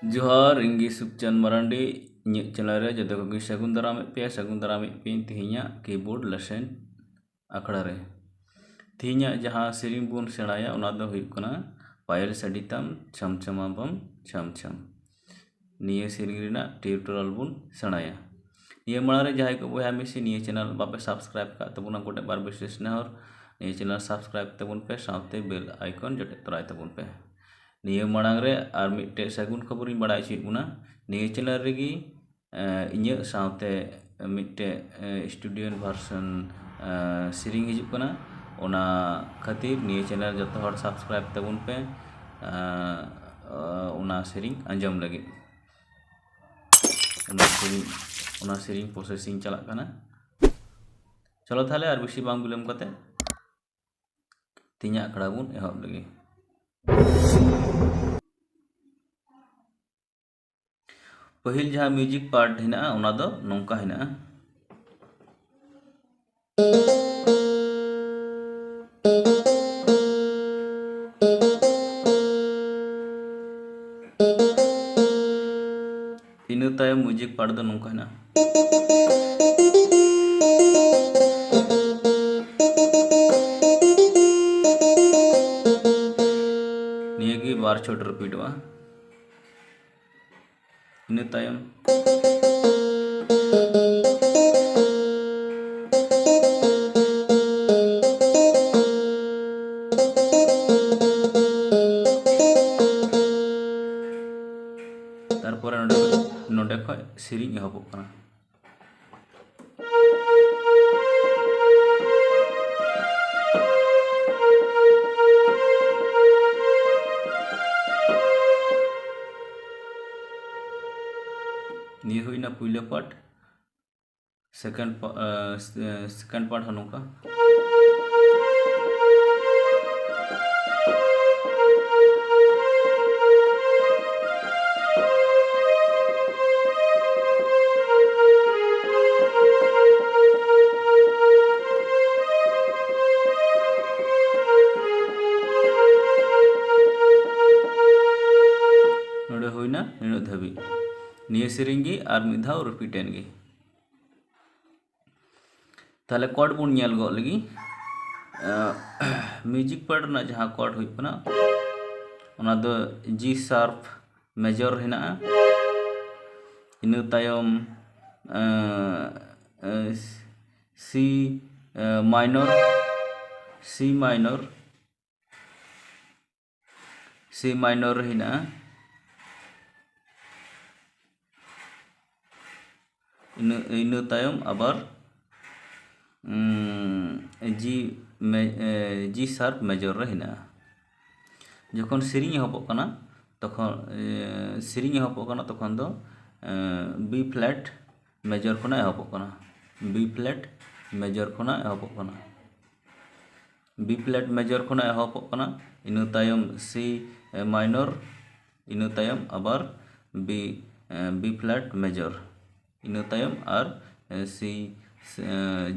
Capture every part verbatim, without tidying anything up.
ᱡᱚᱦᱟᱨ, ᱤᱧ ᱜᱮ ᱥᱩᱠᱪᱟᱸᱫᱽ ᱢᱟᱨᱟᱱᱰᱤ᱾ ᱤᱧᱟᱹᱜ channel ᱨᱮ ᱡᱚᱛᱚ ᱠᱚᱜᱮ ᱥᱟᱹᱜᱩᱱ ᱫᱟᱨᱟᱢᱮᱫ ᱯᱮᱭᱟ, ᱥᱟᱹᱜᱩᱱ ᱫᱟᱨᱟᱢᱮᱫ ᱯᱮᱭᱟᱧ ᱛᱮᱦᱮᱧᱟᱜ keyboard lesson ᱟᱠᱷᱲᱟ ᱨᱮ᱾ ᱛᱮᱦᱮᱧᱟᱜ ᱡᱟᱦᱟᱸ ᱥᱮᱨᱮᱧ ᱵᱚᱱ ᱥᱮᱬᱟᱭᱟ, ᱚᱱᱟ ᱫᱚ ᱦᱩᱭᱩᱜ ᱠᱟᱱᱟ ᱯᱟᱭᱮᱞ ᱥᱟᱰᱮ ᱛᱟᱢ ᱪᱷᱟᱢ ᱪᱷᱟᱢᱟ ᱵᱟᱢ ᱪᱷᱟᱢ ᱪᱷᱟᱢ᱾ ᱱᱤᱭᱟᱹ ᱥᱮᱨᱮᱧ ᱨᱮᱱᱟᱜ tutorial ᱵᱚᱱ ᱥᱮᱬᱟᱭᱟ᱾ ᱱᱤᱭᱟᱹ ᱢᱟᱲᱟᱝ ᱨᱮ ᱡᱟᱦᱟᱸᱭ ᱠᱚ ᱵᱚᱭᱦᱟ ᱢᱤᱥᱤ ᱱᱤᱭᱟᱹ channel ᱵᱟᱯᱮ subscribe ᱠᱟᱜ ᱛᱟᱵᱚᱱᱟ, ᱜᱚᱴᱮ ᱵᱟᱨ ᱵᱤᱥᱮᱥ ᱱᱮᱦᱚᱨ, ᱱᱤᱭᱟᱹ channel subscribe ᱛᱟᱵᱚᱱ ᱯᱮ, ᱥᱟᱶᱛᱮ bell icon ᱡᱚᱴᱮᱫ ᱛᱚᱨᱟᱭ ᱛᱟᱵᱚᱱ ᱯᱮ᱾ ᱱᱤᱭᱟᱹ ᱢᱟᱲᱟᱝ ᱨᱮ ᱟᱨ ᱢᱤᱫᱴᱮᱡ ᱥᱟᱹᱜᱩᱱ ᱠᱷᱚᱵᱚᱨᱤᱧ ᱵᱟᱲᱟᱭ ᱦᱚᱪᱚᱭᱮᱫ ᱵᱚᱱᱟ᱾ ᱱᱤᱭᱟᱹ channel ᱨᱮᱜᱮ, ᱮ, ᱤᱧᱟᱹᱜ ᱥᱟᱶᱛᱮ ᱢᱤᱫᱴᱮᱡ, ᱮ, student version, ᱮ, ᱥᱮᱨᱮᱧ ᱦᱤᱡᱩᱜ ᱠᱟᱱᱟ᱾ ᱚᱱᱟ ᱠᱷᱟᱹᱛᱤᱨ ᱱᱤᱭᱟᱹ channel ᱡᱚᱛᱚ ᱦᱚᱲ subscribe ᱛᱟᱵᱚᱱ ᱯᱮ, ᱮ, ᱚᱱᱟ ᱥᱮᱨᱮᱧ ᱟᱸᱡᱚᱢ ᱞᱟᱹᱜᱤᱫ᱾ ᱚᱱᱟ ᱥᱮᱨᱮᱧ, ᱚᱱᱟ ᱥᱮᱨᱮᱧ processing ᱪᱟᱞᱟᱜ ᱠᱟᱱᱟ᱾ ᱪᱚᱞᱚ ᱛᱟᱦᱞᱮ ᱟᱨ ᱵᱮᱥᱤ ᱵᱟᱝ ᱵᱤᱞᱚᱢ ᱠᱟᱛᱮ ᱛᱮᱦᱮᱧᱟᱜ ᱟᱠᱷᱲᱟ ᱵᱚᱱ ᱮᱦᱚᱵ ᱞᱮᱜᱮ᱾ ᱯᱟᱹᱦᱤᱞ ᱡᱟᱦᱟᱸ music part ᱦᱮᱱᱟᱜᱼᱟ, ᱚᱱᱟ ᱫᱚ ᱱᱚᱝᱠᱟ ᱦᱮᱱᱟᱜᱼᱟ᱾ ᱤᱱᱟᱹ ᱛᱟᱭᱚᱢ music part ᱫᱚ ᱱᱚᱝᱠᱟ ᱦᱮᱱᱟᱜᱼᱟ᱾ ᱱᱤᱭᱟᱹ ᱜᱮ ᱵᱟᱨ ᱪᱷᱚᱴ repeatᱚᱜᱼᱟ᱾ ᱤᱱᱟᱹ ᱛᱟᱭᱚᱢ ᱛᱟᱨᱯᱚᱨᱮ ᱱᱚᱰᱮ, ᱱᱚᱰᱮ ᱠᱷᱚᱡ ᱥᱮᱨᱮᱧ ᱮᱦᱚᱵᱚᱜ ᱠᱟᱱᱟ᱾ ᱱᱤᱭᱟᱹ ᱦᱩᱭᱱᱟ ᱯᱩᱭᱞᱟᱹ part᱾ Second pa-, ᱮ, ᱥᱮ-, second part ᱦᱚᱸ ᱱᱚᱝᱠᱟ᱾ ᱱᱚᱰᱮ ᱦᱩᱭᱱᱟ ᱱᱤᱭᱟᱹ ᱥᱮᱨᱮᱧ ᱜᱮ ᱟᱨ ᱢᱤᱫ ᱫᱷᱟᱣ ᱨᱤᱯᱤᱴ ᱮᱱ ᱜᱮ᱾ ᱛᱟᱦᱞᱮ ᱠᱚᱨᱰ ᱵᱚᱱ ᱧᱮᱞ ᱜᱚᱫ ᱞᱮᱜᱮ᱾ ᱢᱤᱣᱡᱤᱠ ᱯᱮᱰ ᱨᱮᱱᱟᱜ ᱡᱟᱦᱟᱸ ᱠᱚᱨᱰ ᱦᱩᱭᱩᱜ ᱠᱟᱱᱟ, ᱚᱱᱟ ᱫᱚ ᱡᱤ ᱥᱟᱨᱯ ᱢᱮᱡᱚᱨ ᱦᱮᱱᱟᱜᱼᱟ᱾ ᱤᱱᱟᱹ ᱛᱟᱭᱚᱢ ᱥᱤ ᱢᱟᱭᱱᱚᱨ, ᱥᱤ ᱢᱟᱭᱱᱚᱨ, ᱥᱤ ᱢᱟᱭᱱᱚᱨ ᱦᱮᱱᱟᱜᱼᱟ᱾ ᱤᱱᱟᱹ ᱤᱱᱟᱹ ᱛᱟᱭᱚᱢ ᱟᱵᱟᱨ ᱡᱤ ᱡᱤ ᱥᱟᱨᱯ ᱢᱮᱡᱚᱨ ᱨᱮ ᱦᱮᱱᱟᱜᱼᱟ᱾ ᱡᱚᱠᱷᱚᱱ ᱥᱮᱨᱮᱧ ᱮᱦᱚᱵᱚᱜ ᱠᱟᱱᱟ ᱛᱚᱠᱷᱚᱱ ᱥᱮᱨᱮᱧ ᱮᱦᱚᱵᱚᱜ ᱠᱟᱱᱟ ᱛᱚᱠᱷᱚᱱ ᱫᱚ ᱵᱤ ᱯᱷᱞᱮᱴ ᱢᱮᱡᱚᱨ ᱠᱷᱚᱱᱟᱜ ᱮᱦᱚᱵᱚᱜ ᱠᱟᱱᱟ᱾ ᱵᱤ ᱯᱷᱞᱮᱴ ᱢᱮᱡᱚᱨ ᱠᱷᱚᱱᱟᱜ ᱮᱦᱚᱵᱚᱜ ᱠᱟᱱᱟ᱾ ᱵᱤ ᱯᱷᱞᱮᱴ ᱢᱮᱡᱚᱨ ᱠᱷᱚᱱᱟᱜ ᱮᱦᱚᱵᱚᱜ ᱠᱟᱱᱟ, ᱤᱱᱟᱹ ᱛᱟᱭᱚᱢ ᱥᱤ ᱢᱟᱭᱱᱚᱨ, ᱤᱱᱟᱹ ᱛᱟᱭᱚᱢ ᱟᱵᱟᱨ ᱵᱤ ᱵᱤ ᱯᱷᱞᱮᱴ ᱢᱮᱡᱚᱨ, ᱤᱱᱟᱹ ᱛᱟᱭᱚᱢ ᱟᱨ ᱥᱤ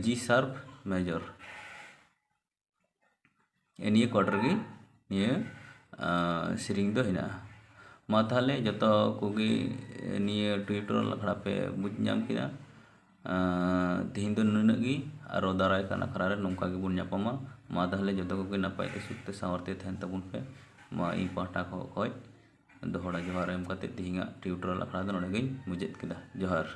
ᱡᱤ ᱥᱟᱨᱯ ᱢᱮᱡᱚᱨ᱾ ᱱᱤᱭᱟᱹ ᱠᱚᱨᱰ ᱨᱮᱜᱮ ᱱᱤᱭᱟᱹ ᱥᱮᱨᱮᱧ ᱫᱚ ᱦᱮᱱᱟᱜᱼᱟ᱾ ᱢᱟ ᱛᱟᱦᱚᱞᱮ ᱡᱚᱛᱚ ᱠᱚᱜᱮ ᱱᱤᱭᱟᱹ ᱴᱤᱭᱩᱴᱳᱨᱤᱭᱟᱞ ᱟᱠᱷᱲᱟ ᱯᱮ ᱵᱩᱡᱽ ᱧᱟᱢ ᱠᱮᱫᱟ᱾ ᱛᱮᱦᱮᱧ ᱫᱚ ᱱᱩᱱᱟᱹᱜ ᱜᱮ, ᱟᱨᱚ ᱫᱟᱨᱟᱭ ᱠᱟᱱ ᱟᱠᱷᱲᱟ ᱨᱮ ᱱᱚᱝᱠᱟ ᱜᱮᱵᱚᱱ ᱧᱟᱯᱟᱢᱟ᱾ ᱢᱟ ᱛᱟᱦᱚᱞᱮ ᱡᱚᱛᱚ ᱠᱚᱜᱮ ᱱᱟᱯᱟᱭ ᱛᱮ ᱥᱩᱠ ᱛᱮ ᱥᱟᱶᱟᱨ ᱛᱮ ᱛᱟᱦᱮᱱ ᱛᱟᱵᱚᱱ ᱯᱮ᱾ ᱢᱟ ᱤᱧ ᱯᱟᱦᱴᱟ ᱠᱷᱚᱱ ᱫᱚᱦᱲᱟ ᱡᱚᱦᱟᱨ ᱮᱢ ᱠᱟᱛᱮ ᱛᱮᱦᱮᱧᱟᱜ ᱴᱤᱭᱩᱴᱳᱨᱤᱭᱟᱞ ᱟᱠᱷᱲᱟ ᱫᱚ ᱱᱚᱰᱮ ᱜᱤᱧ ᱢᱩᱪᱟᱹᱫ ᱠᱮᱫᱟ᱾ ᱡᱚᱦᱟᱨ᱾